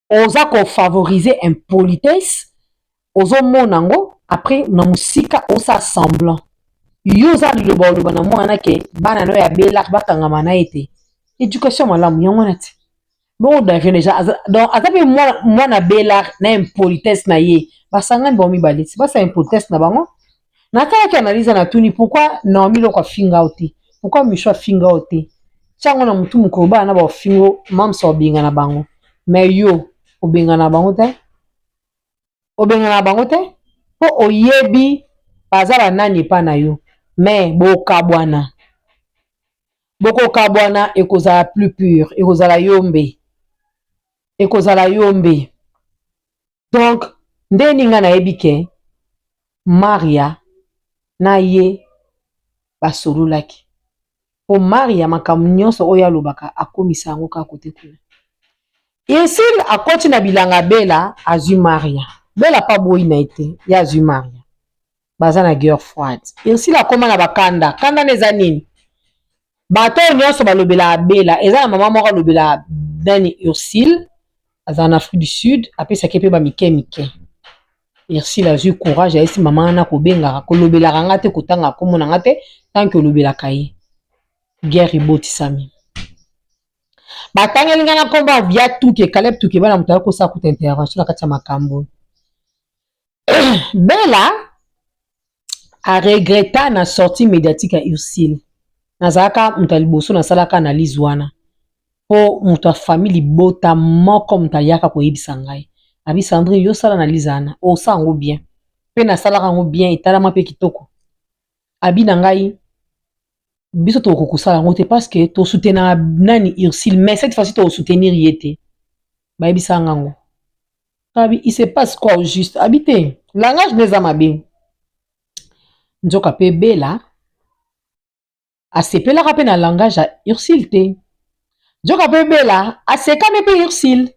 oza ko favoriser impolitesse, ozomona yango après na mosika osa semblant yo oza liloba oloba na mwana ke bana no ya Bella bakangama na ye te. Éducation malamu yango wana te. Bongo Davina déjà aza donc aza mpe mwana Bella na impolitesse na ye basangani bango mibale ti basala impolitesse na bango. Natalaki analyse na tuni pourquoi Naomi Loko afinga yo te, pourquoi Micho afinga yo te. Tiango na mutu mokolo bana na baofingo mamsa obenga na bango, mais yo obenga na bango te, obenga na bango te mpo oyebi baza banani epa na yo. Mais bokabwana, bokokabwana ekozala plus pur, ekozala yombe, ekozala yombe. Donc ndeni nga nayebi ke Maria na ye basololaki po Maria makambo nyonso oyo alobaka akomisa yango kaka kote kuna. Ursule akoti na bilanga Bella azwi Maria. Bella pa boyi na ye te, ye azwi Maria. Baza na guerre froide. Ursule akoma na bakanda. Kanda na eza nini? Bato oyo nyonso balobelaka Bella, eza na mama moko alobelaka nani Ursule, aza na Afrique du Sud, apesaki pe ba mike mike. Ursule azwi courage ayesi mama wana kobengaka, kolobelaka nga te, kotanga kombo na nga te, tant que olobelaka ye. Guerre ebotisami. Batangeli nga na kombo ya Via Tuke, Caleb Tuke, bana moto akosala kuta intervention na kati ya makambo. Bella a regretta na sortie médiatique ya Ursule. Nazalaka moto ya liboso nasalaka analyse wana po moto ya famille libota moko moto ayaka koyebisa ngai. Abi Sandrine yo sala analyse wana, osala yango bien. Pe nasalaka yango bien, etalama pe kitoko. Abi na ngai biso tokoki kosala yango te parce que to soutenir nani Ursule, mais cette fois-ci to soutenir ye te. Bayebisa ngango. Abi il se passe quoi au juste? Abi te langage neza mabe. Nzoka pe Bella asepelaka pe na langage ya Ursule te. Nzoka mpe Bella asekani mpe Ursule.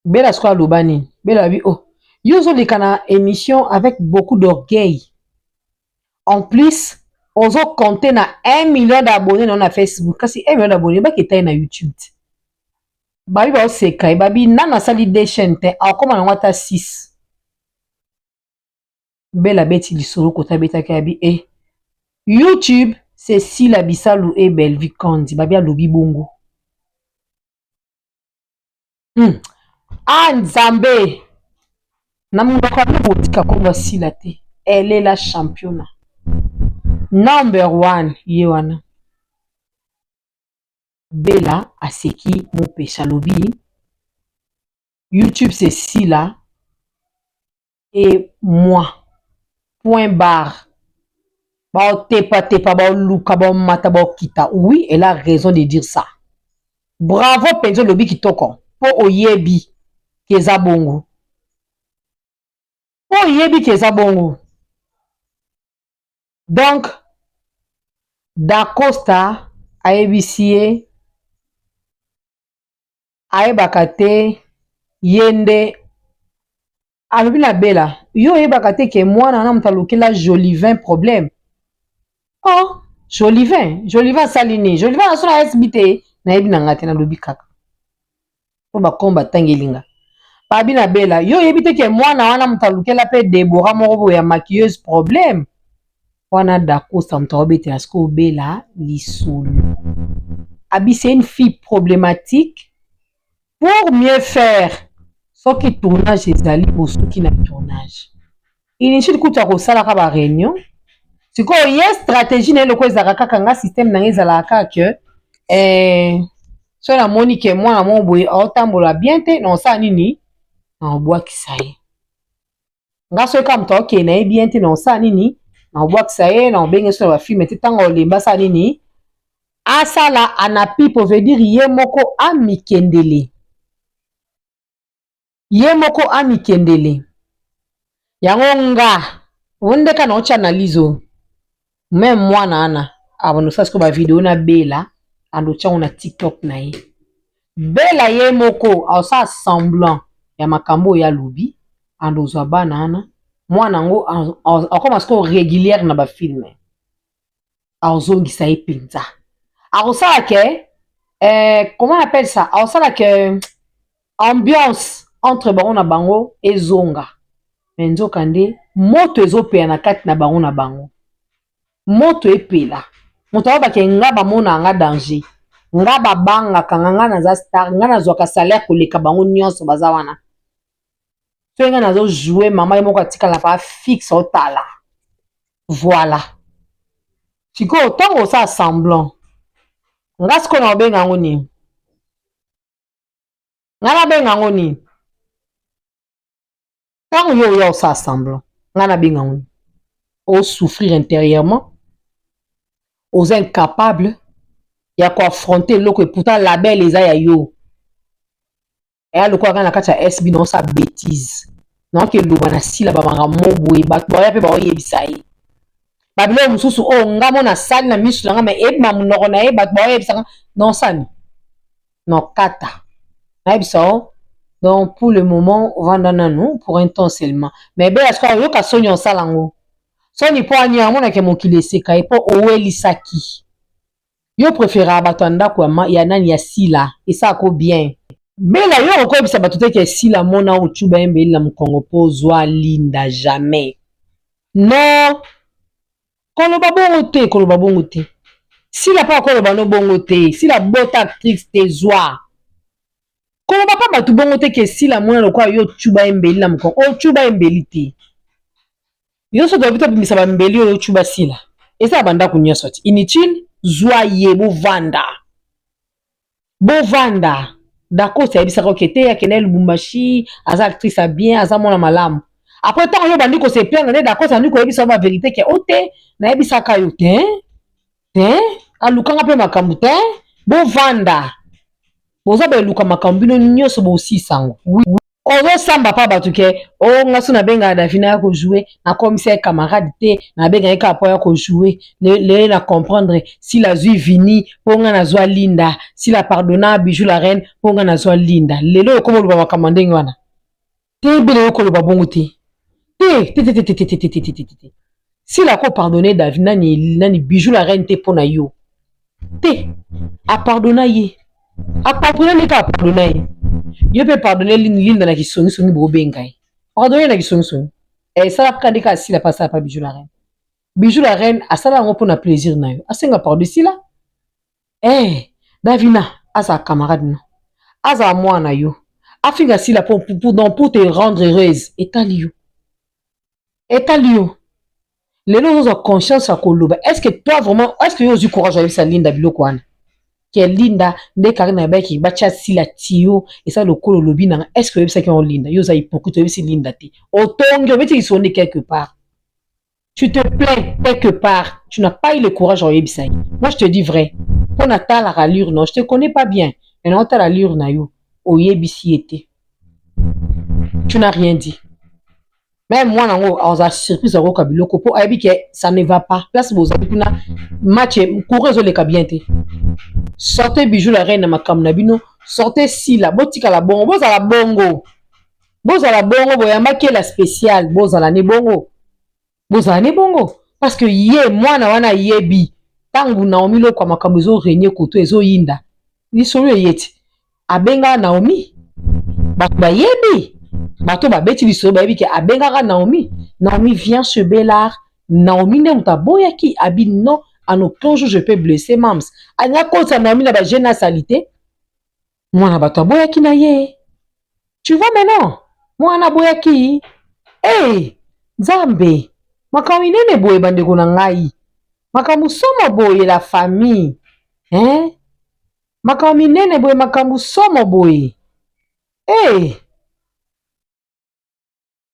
Bella sikoyo aloba nini? Bella abi oh, yo ozoleka na émission avec beaucoup d'orgueil. En plus, ozo compter na 1 million d'abonnés na Facebook. Kasi 1 million d'abonnés baketa ye na YouTube te. Babi baoseka ye, babi nanu asali deux chaînes te, akoma nango ata 6. Bella abeti lisolo kota abetaki abi eh, YouTube c'est Sila Bisalu et Bellevue Kandi. Babi alobi bongo. Ah Nzambe, na monoko ya botika kombo Sila te. Elle est la championnat. Number one ye wana. Bella aseki mopesha alobi YouTube c'est Sila et moi. Point barre. Baotepatepa, baoluka, baomata, baokita. Oui, elle a raison de dire ça. Bravo mpenza, olobi kitoko mpo oyebi ke eza bongo. Mpo oyebi ke eza bongo. Donc Dacosta ayebisi ye ayebaka te, ye nde alobi na Bella: yo oyebaka te ke mwana wana moto alukela Jolivin problème. Oh, Jolivin, Jolivin asali nini? Jolivin aso na SB te, nayebi na nga te, nalobi kaka mpo bakombo batangelinga. Babi na Bella: yo oyebi te ke mwana wana moto alukela mpe Debora moko boye ya maquilleuse problème wana. Dacosta moto aobetela sikoyo Bella lisolo, abi c'est une fille problématique. Pour mieux faire, soki tournage ezali, bosuki na tournage, inutile kutu ya kosalaka baréunion. Sikoyo ye stratégie na ye loko ezalaka kaka, nga système na nga ezalaka kaka ke soki namoni ke mwana moko boye aotambola bien te, na osala nini? Na obwakisa ye. Nga soki kaka moto aokende na ye bien te, na osala nini? Na obwakisa ye, na obenge so na bafilm te. Ntango olemba, asala nini? Asala anapipo, veut dire ye moko amikendele, ye moko amikendele yango. Nga ondeka na otya analyse oyo, même mwana wana abanda osala sikoyo bavideo na Bela, ando otyango na TikTok na ye. Bela ye moko aosala semblant ya makambo oyo alobi, ando ozwa bana wana, mwana yango akoma sikoyo régulière na bafilm, azongisa ye mpenza, akosala ke comment on appelle ça, akosala ke ambiance entre bango na bango ezonga. Me nzoka nde moto ezopela na kati na bango na bango, moto epela. Moto ayobake nga bamona nga danger, nga babangaka nga, nga naza star, nga nazwaka salaire koleka bango nyonso baza wana. Soki nga nazojoue, mama ye moko atikala pa fixe otala. Voilà, sikoyo ntango osala semblant, nga sikoyo na obenga yango nini? Nga nabenga yango nini? Ntango yo oya osala semblant, nga nabenga yango nini? Osouffrir intérieurement, oza incapable ya koaffronter eloko, et pourtant label eza ya yo. Eya lokola kaka na kati ya SB na osala bétise, naoki eloba na sila bamakambo mo boye, bato baoya mpe baoyebisa ye babiloko mosusu oyo nga mo nasali na miso na nga, me ebima monoko na ye, bato baoyebisanga nosani nokata nayebisa o. Donc pour le moment ovanda nanu pour un temps seulement, mais Bela sikoyo oyoka soni, osala yango soni mpo ani amonake mokili eseka ye mpo owelisaki yo. Préféraka bato ya ndako ya nani ya Sila esalako bien. Bela, yo okoyebisa bato te ke Sila mona ocuba ye mbeli na mokongo mpo ozwa Linda. Jamais, non, koloba bongo te, koloba bongo te. Sila mpo akoloba no bongo te. Sila bota actrice te, zwa koloba mpa bato bongo te ke Sila mona lokola yo ocuba ye mbeli na mokongo. Ocuba ye mbeli te. Yo so toyebi tobimisa bambeli oyo ocuba Sila, eza ya bandako nyonso ti inutile. Zwa ye, bovanda, bovanda. Dacosta ayebisaka oke te, akende Lubumbashi, aza actrice ya bien, aza mwana malamu. Après ntango yo bandi kose plaindre nde Dacosta andi koyebisa yo bavérité ke o te, nayebisaka yo te te, alukanga mpe makambo te. Bovanda, boza baeluka makambo bino nyonso, bosisa yango. Ozosamba pa bato ke o oh, nga so nabengaka Davina ya kojoue, nakomisa ye camarade te, nabenga ye kaka mpo ya kojoue. Lelo na comprendre sila azwi Vini mpo nga nazwa Linda, sila pardonna Bijou la reine mpo nga nazwa Linda. Lelo okoma oloba makambo ya ndenge wana te, bele yo koloba bongo te te te te te te te te te te te te. Sila ako pardonner David nani nani Bijou la reine te mpo na yo te, apardonna ye, apardonna nde kaka apardonna ye. Yo mpe pardonne Linda na kisongisongi, bobenga ye pardonne na kisongisongi esala kaka nde kaka Sila mpe asala pa Bijou la reine. Bijou la reine asala yango mpo na plaisir na yo, asenga pardon Sila. Eh, Davina azala camarade no, azala mwana yo, afinga Sila pour te rendre heureuse, etali yo, etali yo. Lelo ozozwa conscience ya koloba, est ce que toi vraiment, est ce que yo ozwi courage oyebisa Linda biloko wana ke Linda nde Karine ayebaki batya Sila tiyo eza lokola olobi nanga, est ce que oyebisaki yango Linda? Yo oza hypocrite, oyebisi Linda te, otongi obeti lisolo nde quelque part. Tu te plains quelque part, tu n'as pas eu le courage oyebisa ye. Moi je te dis vrai, mpo natalaka allure, non, je te connais pas bien, mais naotala allure na yo, oyebisi ye te, tu n'as rien dit. Même mwana yango aza surprise akoyoka biloko mpo ayebi ke ça ne va pas. Place bozali kuna, match courant ezoleka bien te. Sortez Bijou la reine na makambo na bino, sortez Sila, botikala bongo, bozala bongo, bozala bongo, boyambaki la spéciale, bozala ne bongo, bozala ne bongo, parce que ye mwana wana ayebi ntango Naomi Lokwa makambo ezorenye koto ezoyinda lisolo eyeti abengaka Naomi, bato bayebi, bato babeti lisolo bayebi ke abengaka Naomi. Naomi vient chez Bellar, Naomi nde moto aboyaki, abi non, en aucun jour je peux blesser mams. Alingi akotisa Naomi na bajeune asali te, mwana bato aboyaki na ye. Tu vois maintenant, mwana aboyaki. Hey, Nzambe, makambo minene boye bandeko na ngai, makambo somo boye la famille, hein? Makambo minene boye, makambo somo boye. Hey!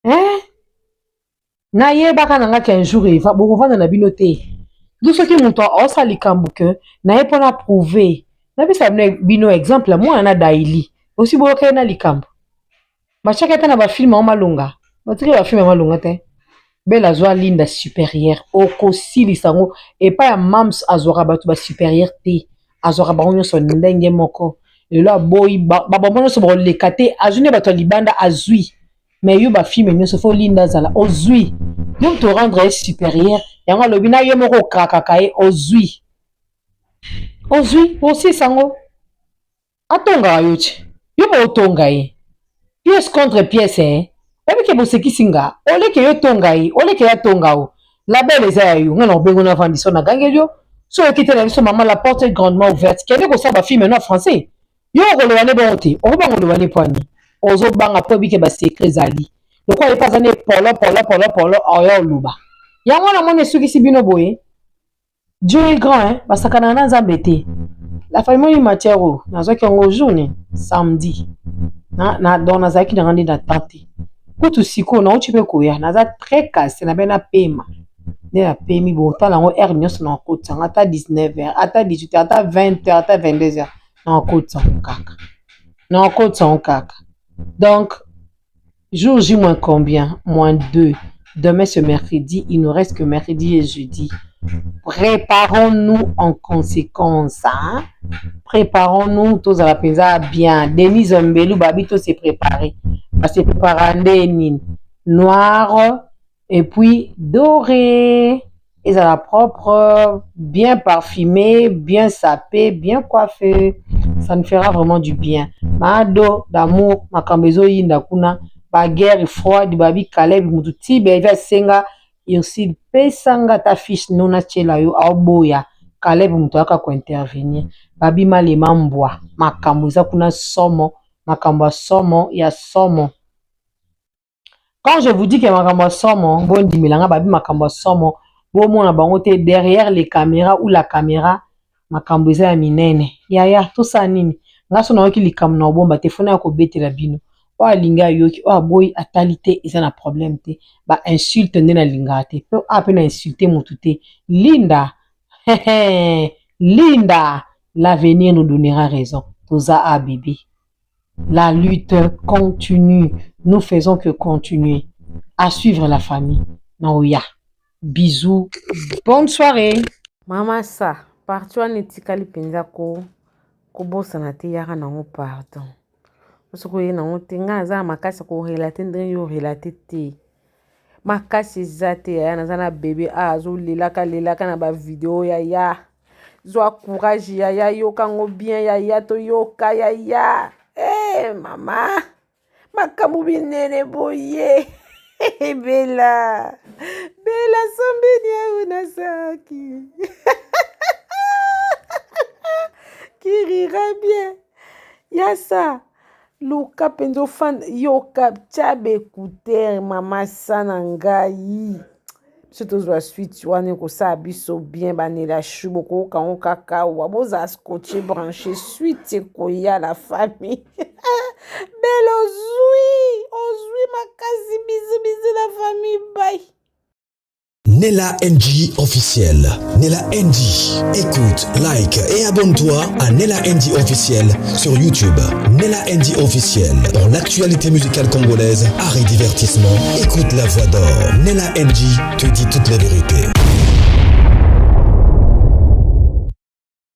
Hein? Nayebaka na nga qu'un jour eva bokovanda na bino te. Du soki moto aosala likambo ke naye mpona prouver, napesa bino exemple ya mwana na Daily, osi boyoka ye na likambo batiaka ata na bafilme yango malonga, batiki bafilme ya malonga te. Bela azwa Linda supérieure, okosilisa yango epai ya mams, azwaka bato ba supérieure te, azwaka bango nyonso ndenge moko. Lelo aboyi babambo nyonso bakoleka te, azwi nde bato ya libanda azwi. Mais yo bafilme nyonso fo Linda azala, ozwi yo moto rendre ye supérieure, yango alobi na ye moko okrakaka ye, ozwi, ozwi osilisa yango. Atongaka yo ti yo mo otonga ye pièce contre pièce, hein? Oyebi ke bosekisi nga, oleke yo tonga ye, oleke ya tonga o label eza ya yo, nga na obengo na vandi so nagangeli yo so oyoki te na biso mama, la porte est grandement ouverte, kende kosala bafilme no français. Yo okoloba ne bongo te, okobanga oloba ne pwani ozobanga mpo oyebi ke basecret ezali lokola ye mpe aza ne polo polo polo polo oya oloba yango wana moni esukisi bino boye. Dieu est grand, hein? Basakanaka na Nzambe te. La famille moni matière oyo nazwaki yango jour nini, samedi na, na, donc nazalaki nanga nde na temps te kutu. Sikoyo nauti mpe koya, naza très cassé, nabe napema nde napemi. Botala yango heure nyonso na kokotisa yango, ata 19 heures, ata 18 heures, ata 20 heures, ata 22 heures, na kokotisa yango kaka, na kokotisa yango kaka. Donc jour J moins combien? Moins 2. Demain c'est mercredi, il nous reste que mercredi et jeudi. Préparons-nous en conséquence, hein? Préparons-nous tous à la penza bien. Denise Mbelu babi to se préparer. Ba se préparer nde nini? Noir et puis doré. Ezala propre, bien parfumé, bien sapé, bien coiffé. Ça nous fera vraiment du bien. Mado d'amour, makambo ezoyinda kuna, ba guerre froide, babi Caleb mutu tibe eva senga Ursule pesanga ta fiche no natiela yo, aoboya. Caleb mutu ayaka kointervenir. Babi malema mbwa, makambo eza kuna somo, makambo ya somo ya somo. Quand je vous dis que makambo ya somo, bondimela nga, babi makambo ya somo, bomona bango te derrière les caméras ou la caméra, makambo eza ya minene. Yaya, tosala nini? Nga so nayoki likambo na obomba te, fona ya kobetela bino. Oyo alingi ayoki, oyo aboyi atali te, eza na problème te. Ba insulte nde nalingaka te, mpe awa mpe na insulte motu te. Linda, Linda, l'avenir nous donnera raison. Toza a bébé. La lutte continue. Nous faisons que continuer. À suivre la famille. Naoya. Bisous. Bonne soirée.
Mama sa parti wana etikali mpenza ko kobosana te yaka nango pardon soki oye nango te ngai naza na makasi ya korelate ndenge yo orelate te makasi eza te yaya naza na bebe a azolelaka lelaka na bavideo yaya zwa courage yaya yoka ngo bien yaya toyoka yaya hey, eh, mama makambo minene boye bela bela sombeni au na saki kirira bien yasa luka mpenza ofanda yoka tya baecouteur mama sa na ngai biso tozwa suite wana ekosala biso bien banela chou bokoyoka yango kaka awa bozala scotche branche suite ekoya la famille bele ozwi ozwi makasi bizu bizu la famille bye
Nella NG officiel. Nella NG. Écoute, like et abonne-toi à Nella NG officiel sur YouTube. Nella NG officiel. Pour l'actualité musicale congolaise, art et divertissement, écoute la voix d'or. Nella NG te dit toute la vérité.